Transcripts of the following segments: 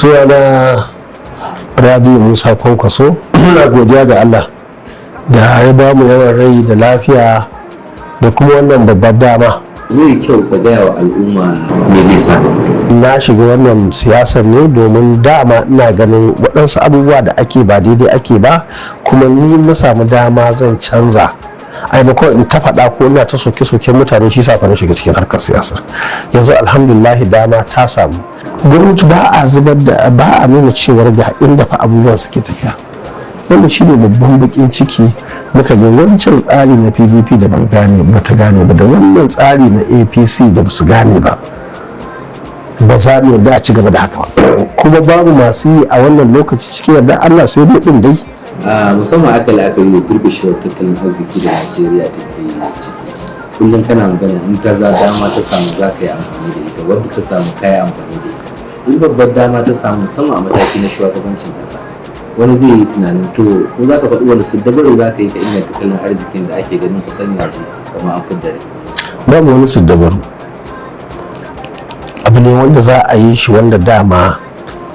Sunana Rabiu Musa Kwankwaso. Muna godiya ga Allah da ya ba mu yawan rai da lafiya da kuma wannan babbar dama. Zai kyau ka gaya wa al'umma me zai sa Na shiga wannan siyasar ne domin dama ina ganin waɗansu abubuwa da ake ba daidai ake ba, kuma ni na samu dama zan canza. A maimakon in ta faɗa ko ina ta soke-soken mutane, shi sa na shiga cikin harkar siyasa. Yanzu alhamdulillah dama ta samu. Gwamnati ba a zubar da, ba a nuna cewar ga inda fa abubuwan suke tafiya. Wannan shi ne babban bakin ciki. Muka ga wancan tsari na PDP da ban gane ba, ta gane ba, da wannan tsari na APC da su gane ba. Ba za mu yarda a ci gaba da haka ba, kuma babu masu yi a wannan lokaci, cikin yarda Allah sai mu din dai. Musamman aka la'akari da durkushewar tattalin arziki da Najeriya take ciki, kullum kana magana in ta za dama ta samu za ka yi amfani da ita, wadda ta samu ka yi amfani da ita. In babbar dama ta samu, musamman a mataki na shugabancin kasa, wani zai yi tunanin to ko za ka faɗi wani siddabaru za ka yi ka inganta tattalin arzikin da ake ganin kusan yanzu kamar an fidda rai? Babu wani siddabaru. Abu ne wanda za a yi shi, wanda dama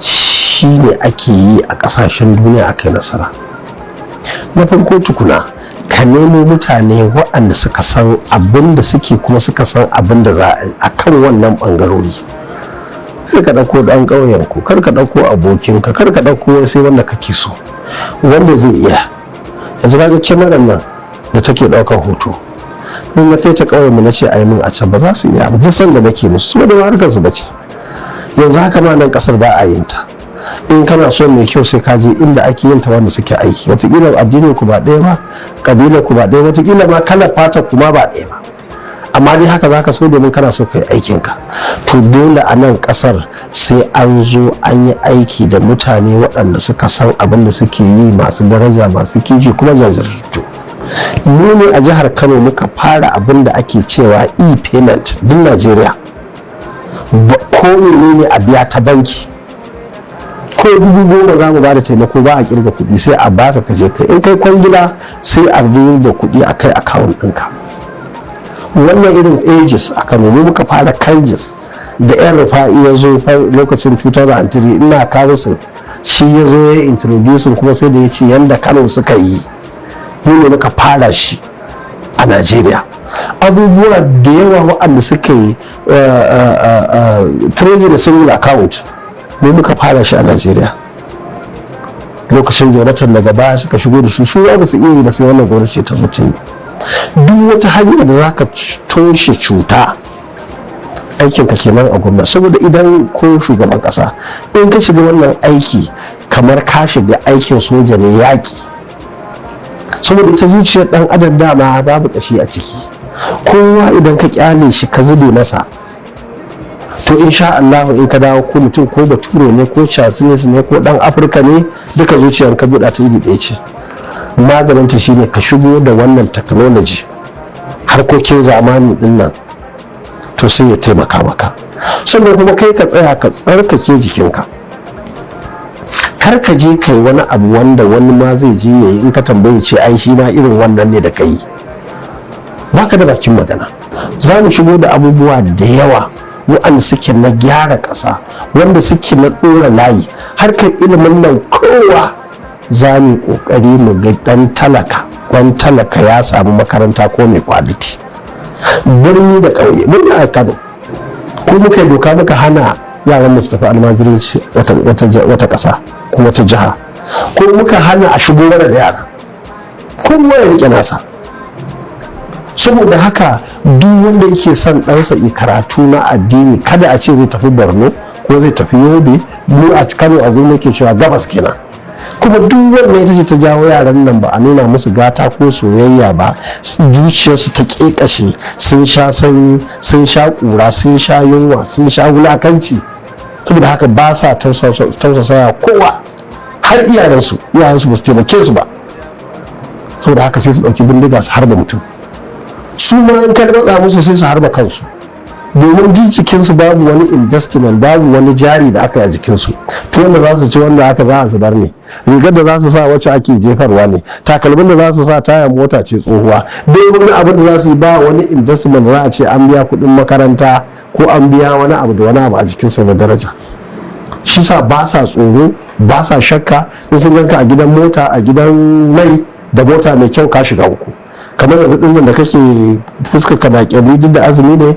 shi ne ake yi a ƙasashen duniya aka yi nasara. Na farko tukuna, ka nemo mutane waɗanda suka san abin da suke, kuma suka san abin da za a yi a kan wannan ɓangarori. Kar ka ɗauko ɗan ƙauyenku, kar ka ɗauko abokinka, kar ka ɗauko, sai wanda kake so, wanda zai iya. Yanzu kaga kyamarar nan da take ɗaukar hoto, in na kai ta ƙauyenmu na ce a yi min a can, ba za su iya ba, duk sanda nake musu, saboda ba harkar su bace. Yanzu haka ma nan ƙasar ba a yin ta. In kana so mai kyau, sai ka je inda ake yin ta, wanda suke aiki. Wataƙila addinin ku ba ɗaya ba, ƙabilar ku ba ɗaya, wataƙila ma kalar fatar ku ma ba ɗaya ba, amma dai haka zaka so domin kana so ka yi aikin ka. To dole a nan kasar sai an zo an yi aiki da mutane waɗanda suka san abin da suke yi, masu daraja, masu kishi, kuma jajirtattu. Mu ne a jihar Kano muka fara abin da ake cewa e-payment duk Najeriya. Ko menene a biya ta banki, ko 10,000 za mu ba da taimako, ba a kirga kuɗi, sai a baka ka je kai. In kai kwangila, sai a da kuɗi a kai account ɗinka. Wannan irin ages a Kano mu muka fara KanJis da yan Rufa'i ya zo lokacin 2003, ina council, shi ya zo ya introducing, kuma sai da ya ce yanda Kano suka yi, mu ne muka fara shi a Najeriya. Abubuwa da yawa waɗanda suka yi, treasury single account, mu muka fara shi a Najeriya lokacin Jonathan. Daga baya suka shigo da su, su ba su iya yi ba, sai wannan gwamnati ta zo ta yi. Duk wata hanya da zaka toshe cuta, aikin ka kenan a gwamnati. Saboda idan ko shugaban kasa, in ka shiga wannan aiki, kamar ka shiga aikin soja ne, yaƙi. Saboda ita zuciyar dan adam dama babu kashi a ciki. Kowa idan ka kyale shi ka zube masa, to insha Allah in ka dawo, ko mutum ko bature ne, ko Chinese ne, ko dan Afirka ne, duka zuciyar ka buɗa ta iri ɗaya ce. Maganinta shine ka shigo da wannan technology, harkokin zamani din nan, to sai ya taimaka maka. Sannan kuma kai ka tsaya ka tsarkake jikinka. Kar ka je kai wani abu wanda wani ma zai je yayi, in ka tambaye ce ai shi ma irin wannan ne da kai, baka da bakin magana. Za mu shigo da abubuwa da yawa waɗanda suke na gyara ƙasa, wanda suke na ɗora layi. Harkar ilimin nan, kowa za mu yi ƙoƙari mu ga ɗan talaka, ɗan talaka ya samu makaranta ko mai quality, birni da ƙauye. Birni a Kano ko muka yi doka muka hana yaran su tafi almajiranci wata ƙasa ko wata jiha, ko muka hana a shigo mana da yara, kowa ya rike nasa. Saboda haka duk wanda yake son ɗansa yi karatu na addini, kada a ce zai tafi Borno ko zai tafi Yobe. Mu a Kano a gurin ke cewa gabas kenan. Kuma duk wanda ita ce ta jawo yaran nan, ba a nuna musu gata ko soyayya ba, zuciyarsu ta ƙeƙashe. Sun sha sanyi, sun sha ƙura, sun sha yunwa, sun sha wulakanci. Saboda haka ba sa tausasaya kowa, har iyayensu. Iyayensu ba su taimake su ba. Saboda haka sai su ɗauki bindiga su harba mutum. Su ma in ka matsa musu, sai su harba kansu, domin jikinsu babu wani investment, babu wani jari da aka yi a jikinsu. To wanda za su ci, wanda aka za a zubar ne. Rigar da za su sa, wacce ake jefarwa ne. Takalmin da za su sa, taya mota ce tsohuwa. Dai wani abin da za su yi, ba wani investment da za a ce an biya kuɗin makaranta ko an biya wani abu da wani abu a jikinsa na daraja. Shi sa ba sa tsoro, ba sa shakka. In sun ganka a gidan mota, a gidan mai da mota mai kyau, ka shiga uku. Kamar yanzu ɗin da kake fuskar ka na kyalli duk da azumi ne,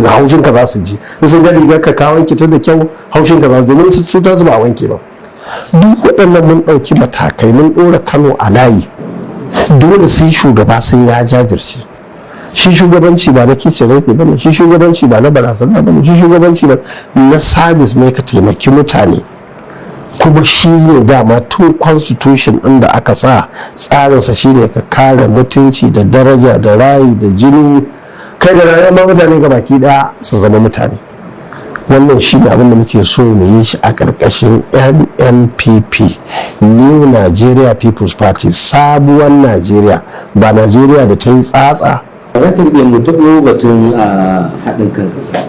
haushin ka za su ji. In sun ga rigar ka ka wanke ta da kyau, haushin ka za su, domin su ta ba a wanke ba. Duk waɗannan mun ɗauki matakai, mun ɗora Kano a layi. Dole sai shugaba sai ya jajirce. Shi shugabanci ba na kishin rai ba ne, shi shugabanci ba na barazana ba ne, shi shugabanci ba na service ne, ka taimaki mutane. Kuma shi ne dama tun constitution ɗin da aka sa tsarinsa shine ka kare mutunci da daraja da rayi da jini, kai da rayuwar ma mutane ga baki ɗaya su zama mutane. Wannan shi ne abin da muke so mu yi shi a ƙarƙashin NNPP, New Nigeria People's Party, sabuwar Najeriya, ba Najeriya da ta yi tsatsa. Ratar iya mu taɓo batun a haɗin kan ƙasa.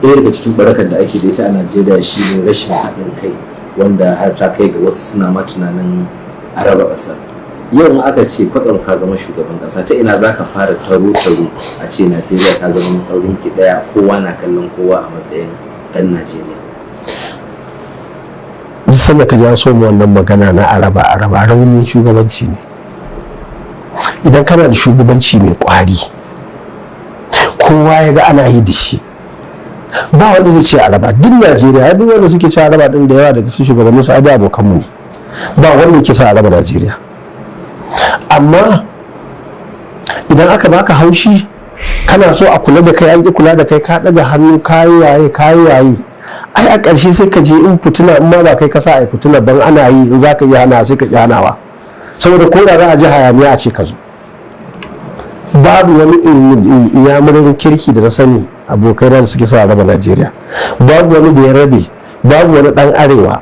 Ɗaya daga cikin barakar da ake da ita a Najeriya shi ne rashin haɗin kai, wanda har ta kai ga wasu suna ma tunanin a raba ƙasar. Yau in aka ce kwatsam ka zama shugaban ƙasa, ta ina za ka fara taro taro a ce Najeriya ta zama maɗaurin ki ɗaya, kowa na kallon kowa a matsayin ɗan Najeriya? Duk sanda ka ja so mu wannan magana na araba araba, raunin shugabanci ne. Idan kana da shugabanci mai kwari, kowa ya ga ana yi da shi, ba wanda zai ce araba. Duk Najeriya, duk wanda suke ce araba din, da yawa daga cikin shugabannin su ai abokanmu ne. Ba wanda yake sa araba Najeriya. Amma idan aka baka haushi, kana so a kula da kai, an ki kula da kai, ka daga hannu, kayi waye, kayi waye, ai a ƙarshe sai ka je in fituna, in ma ba kai ka sa ai fituna ban ana yi, in za ka iya hana, sai ka ki hanawa, saboda ko da za a ji hayaniya a ce ka zo. Babu wani iyamurin kirki da na sani, abokai da suke sa raba Najeriya. Babu wani da ya rabe, babu wani dan arewa,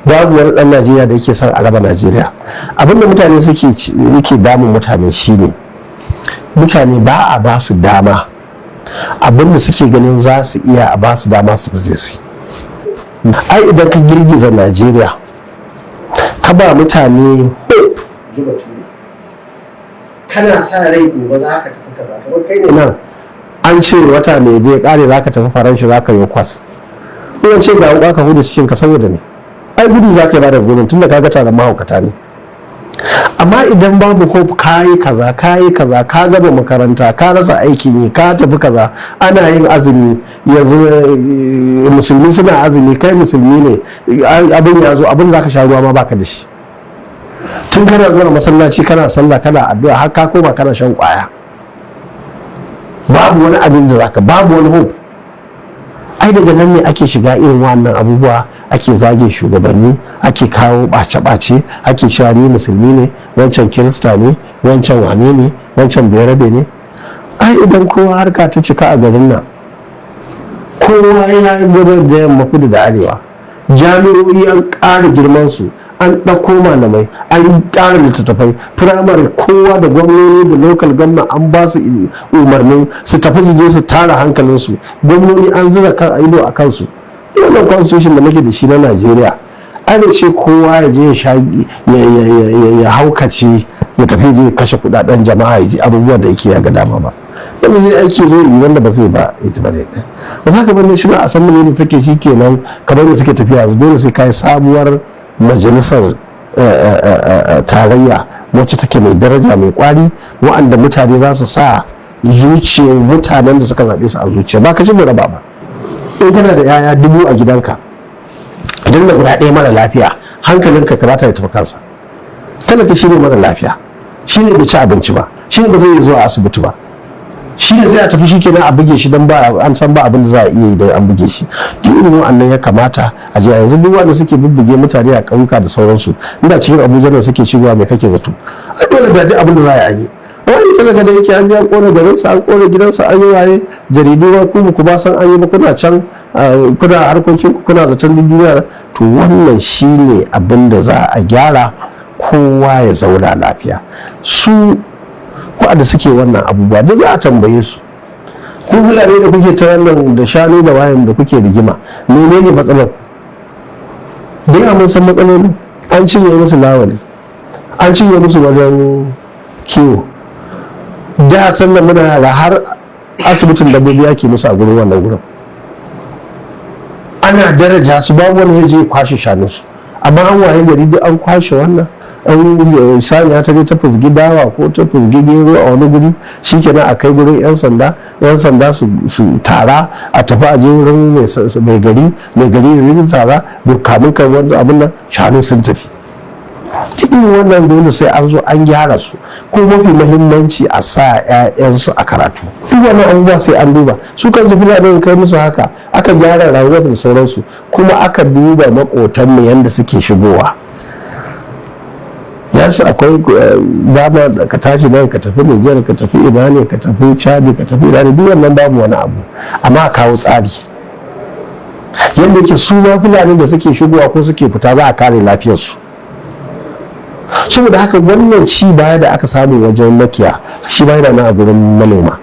babu wani dan Najeriya da yake son a raba Najeriya. Abinda mutane suke yake damun mutane shine mutane ba a ba su dama. Abinda suke ganin za su iya, a ba su dama su fi su. Ai idan ka girgiza Najeriya, ka ba mutane hope, kana sa rai gobe za ka tafi kaza, kamar kai ne nan an ce wata mai zai kare za ka tafi Faransa, za ka yi kwas, in ce ga wuka ka hudu cikin ka, saboda ne ai gudu za ka yi ba da gudun, tunda ka ga taron mahaukata ne. Amma idan babu hope, ka yi kaza, ka yi kaza, ka gama makaranta, ka rasa aikin yi, ka tafi kaza, ana yin azumi yanzu, musulmi suna azumi, kai musulmi ne, abin ya zo, abin za ka sha ruwa ma baka da shi. Tun kana zuwa masallaci kana sallah kana addu'a, har ka koma kana shan kwaya, babu wani abin da zaka, babu wani hope. Ai daga nan ne ake shiga irin wannan abubuwa, ake zagin shugabanni, ake kawo ɓace-ɓace, ake cewa ni musulmi ne, wancan kirista ne, wancan wane ne, wancan bayarabe ne. Ai idan kowa harka ta cika a garin nan, kowa ya gabar da yamma, kudu da arewa, jami'o'i an ƙara girman su, an ɗauko malamai, an ƙara littattafai, firamare, kowa da gwamnoni da local government an ba su umarnin su tafi su je su tara hankalinsu. Gwamnoni an zura kan ido a kansu. Wannan constitution da muke da shi na Najeriya, ana ce kowa ya je ya haukace, ya tafi je kashe kudaden jama'a, ya ji abubuwan da yake ya ga dama ba. Wanda zai aiki zo yi, wanda ba zai ba ya ji ba ne ba. Za ka bar shi na assembly da take shi kenan kamar da take tafiya. Dole sai kai sabuwar majalisar tarayya wacce take mai daraja, mai kwari, wa'anda mutane za su sa zuciyar mutanen da suka zaɓe su a zuciya, ba ka ci raba ba. In kana da 'ya'ya 1000 a gidanka, idan da guda ɗaya mara lafiya, hankalinka kamata ya tafi kansa. Talaka shi ne mara lafiya, shi ne bai ci abinci ba, shi ne ba zai iya zuwa asibiti ba, shi ne sai a tafi shi kenan a buge shi don ba an san ba abin da za a iya yi don an buge shi. Duk irin wannan ya kamata a je. Yanzu duk wanda suke bubbuge mutane a ƙauyuka da sauransu, inda cikin Abuja nan suke shigowa, mai kake zato? Ai dole da duk abin da za a yi. Wani talaka da yake an je an kone garinsa, an kone gidansa, an yi waye, jaridu ma ku ba san an yi ba, kuna can kuna harkokin ku, kuna zaton duk duniya. To wannan shine abin da za a gyara, kowa ya zauna lafiya. Su waɗanda suke wannan abubuwa duk za a tambaye su. Ku Fulani da kuke ta wannan da shanu da wayan da kuke rigima, menene matsalar ku? Da yawa mun san matsalolin. An cinye musu lawali, an cinye musu wajen kiwo. Da sannan muna yara, har asibitin dabbobi ake musu a gurin wannan gurin. Ana daraja su, babu wani zai je kwashe shanunsu. Amma an waye gari duk an kwashe wannan, an saniya ta je ta fuzgi dawa ko ta fuzgi gero a wani guri, shikenan a kai gurin yan sanda, yan sanda su tara, a tafi a je wurin mai gari, mai gari zai tara, kamun kai wani abin nan shanu sun tafi. Ta irin wannan dole sai an zo an gyara su, ko mafi muhimmanci a sa 'ya'yansu a karatu. Duk wannan abubuwa sai an duba su kansu Fulani, kai musu haka aka gyara rayuwarsu da sauransu, kuma aka duba makotanmu yadda suke shigowa. Yasu akwai dama da ka tashi nan ka tafi Nijar, ka tafi ina ne, ka tafi Chadi, ka tafi ina ne, duk wannan babu wani abu. Amma a kawo tsari yadda yake su ma Fulani da suke shigowa ko suke fita za a kare lafiyarsu. Saboda haka wannan ci baya da aka samu wajen makiya shi ba yana nan a gurin manoma.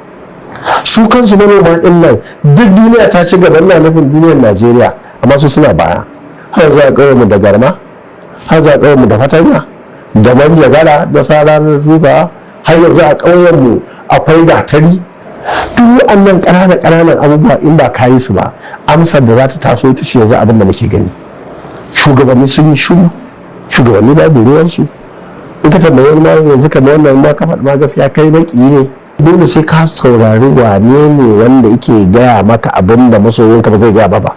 Su kansu manoma din nan, duk duniya ta ci gaba, ina nufin duniyar Najeriya, amma su suna baya. Har za a mu da garma, har za a mu da fatanya da manjagara da sarar tuka, har yanzu a ƙauyen mu akwai gatari. Duk waɗannan ƙananan ƙananan abubuwa in ba ka yi su ba, amsar da za ta taso ita ce yanzu abin da muke gani: shugabanni sun yi shiru, shugabanni babu ruwansu. In ka tambayi wani ma yanzu kamar wannan ma ka faɗi ma gaskiya kai baki ne. Dole sai ka saurari wane ne wanda yake gaya maka abin da masoyinka ba zai gaya ba, ba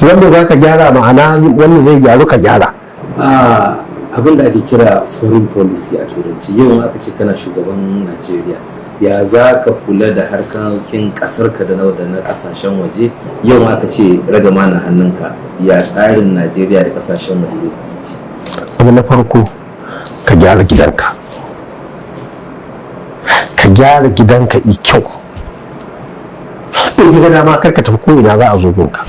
wanda za ka gyara, ma'ana wanda zai gyaru ka gyara. Abin da ake kira foreign policy a Turanci, yau aka ce kana shugaban Najeriya, ya za ka kula da harkokin kasarka da na kasashen waje? Yau aka ce ragama na hannunka, ya tsarin Najeriya da kasashen waje zai kasance? Abu na farko, ka gyara gidanka, ka gyara gidanka i kyau. In ka dama kar ka tafi ko ina, za a zo gunka.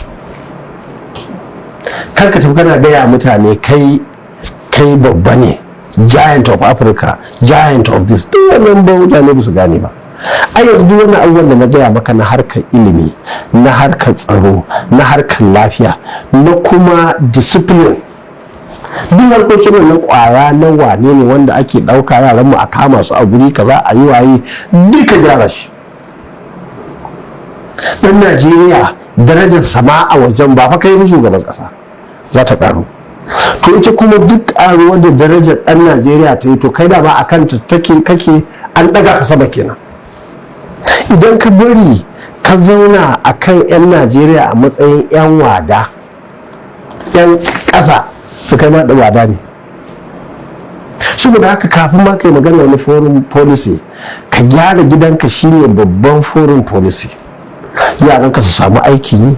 Kar ka tafi kana gaya mutane kai kai babba ne, giant of Africa, giant of this. Duk wannan ba mutane ba su gane ba. A yanzu duk wannan abubuwan da na gaya maka na harkar ilimi, na harkar tsaro, na harkar lafiya, na kuma discipline, duk harkokin na kwaya, na wane ne wanda ake ɗauka yaran mu a kama su a guri kaza a yi waye, duka gyara shi. Dan Najeriya darajar sama a wajen, ba fa kai shugaban kasa, za ta karu. To ita kuma duk karuwar da darajar dan Najeriya ta yi, to kai da ba a kanta take kake, an daga ka sama kenan. Idan ka bari ka zauna a kan 'yan Najeriya a matsayin 'yan wada, 'yan ƙasa, to kai ma da wada ne. Saboda haka kafin ma kai magana wani foreign policy, ka gyara gidanka shine babban foreign policy. Yaranka su samu aikin yi,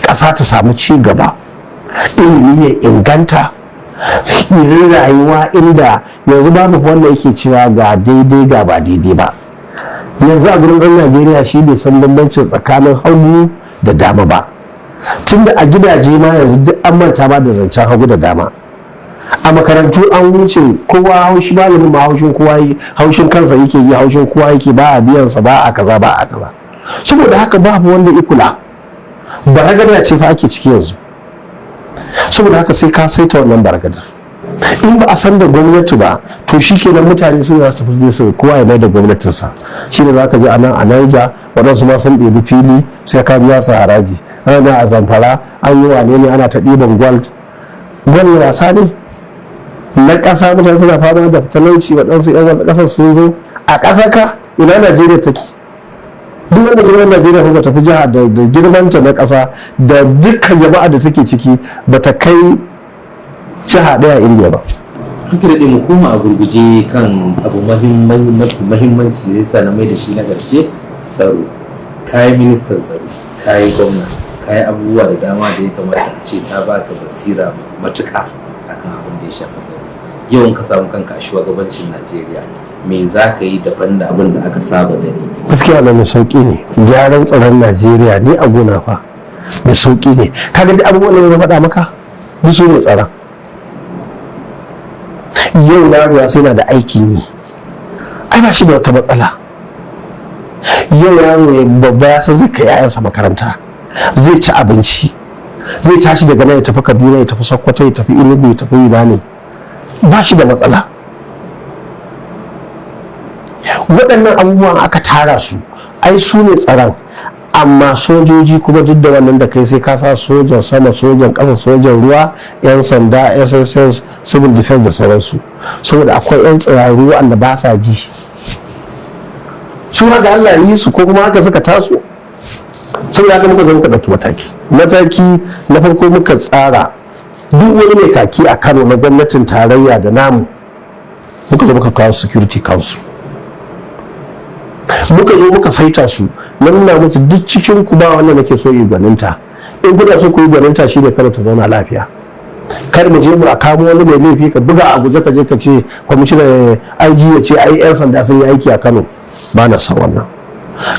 ƙasa ta samu ci gaba, ilimi ya inganta, irin rayuwa inda yanzu babu wanda yake cewa ga daidai ga ba daidai ba. Yanzu a gurin ɗan Najeriya shi bai san bambanci tsakanin hagu da dama ba, tunda a gidaje ma yanzu duk an manta ba da zancen hagu da dama. A makarantu an wuce, kowa haushi malamin ma, haushin kowa, haushin kansa yake yi, haushin kowa yake, ba a biyan sa, ba a kaza, ba a kaza. Saboda haka babu wanda ya kula, baragada ce fa ake ciki yanzu. Saboda haka sai ka saita wannan baragadar. In ba a san da gwamnati ba, to shi kenan mutane sun za su tafi zai su kowa ya mai da gwamnatinsa. Shi ne za ka ji a nan a Naija waɗansu ma sun ɗebi fili sai ka biya su haraji, ana a Zamfara an yi wane ne, ana ta ɗiban gold. Gold wasa ne na ƙasa? Mutane suna fama da talauci, waɗansu 'yan wata ƙasar sun zo a ƙasa ka. Ina Najeriya take? Duk wanda girman Najeriya ba tafi jiha da girmanta na ƙasa da dukkan jama'a da take ciki ba ta kai jiha ɗaya Indiya ba. Ranka daɗe, mu koma a gurguje kan abu mafi mahimmanci da yasa na mai da shi na ƙarshe: tsaro. Kayi ministan tsaro, kayi gwamna, kayi abubuwa da dama da ya kamata a ce ta baka basira matuƙa akan abin da ya shafi tsaro. Yau ka samu kanka a shugabancin Najeriya, me za ka yi daban da abin da aka saba gani? Gaskiya na mai sauƙi ne gyaran tsaron Najeriya ne a gona fa, mai sauƙi ne. Kaga duk abubuwan da na faɗa maka duk su ne tsaron. Yau yaro ya sai na da aikin yi, ai ba shi da wata matsala. Yau yaro ya babba ya san zai kai 'ya'yansa makaranta, zai ci abinci, zai tashi daga nan ya tafi Kaduna, ya tafi Sokoto, ya tafi Enugu, ya tafi ina ne, ba shi da matsala. Waɗannan abubuwan aka tara su, ai su ne tsaron. Amma sojoji kuma, duk da wannan da kai, sai ka sa sojan sama, sojan ƙasa, sojan ruwa, 'yan sanda, SSS, civil defense da sauransu, saboda akwai 'yan tsiraru wanda ba sa ji. Su haka Allah yi su, ko kuma haka suka taso. Saboda haka muka zo muka ɗauki mataki. Mataki na farko, muka tsara duk wani mai kaki a Kano na gwamnatin tarayya da namu, muka zo muka kawo security council, muka zo muka saita su. Na nuna musu, duk cikin ku ba wanda nake so yi gwaninta. In kuna so ku yi gwaninta, shi ne Kano ta zauna lafiya. Kar mu je mu a kamo wani mai laifi, ka buga a guje, ka je ka ce kwamishinan IG ya ce ai 'yan sanda sun yi aiki a Kano. Ba na son wannan.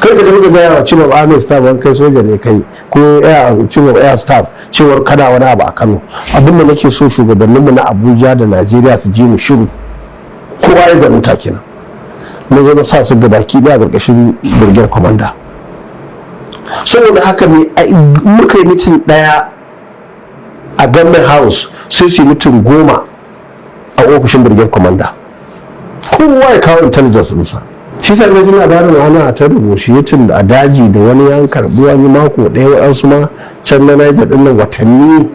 Kar ka tafi ka gaya wa chief of army staff wani kai soja ne kai, ko chief of air staff cewar kada wani abu a Kano. Abin da nake so, shugabanninmu na Abuja da Najeriya su ji mu shiru. Kowa ya gwaninta kenan. Na zo na sa su gabaki daya ƙarƙashin brigade commander. Saboda haka ne muka yi meeting daya a Government House, sai su yi meeting 10 a ofishin brigade commander, kowa ya kawo intelligence ɗinsa. Shi sa ne jin labarin ana ta negotiating a daji da wani yan karbi wani mako ɗaya, waɗansu ma can na Niger ɗin nan watanni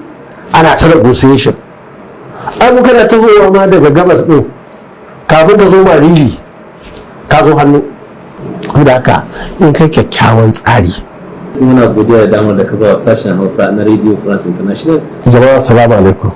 ana ta negotiation. Ai muka na tahowa ma daga gabas ɗin, kafin ka zo Mariri ka zo hannu. Da haka in kai kyakkyawan tsari. Muna godiya da damar da ka ba wa sashen Hausa na Radio France International. Jama'a, assalamu alaikum.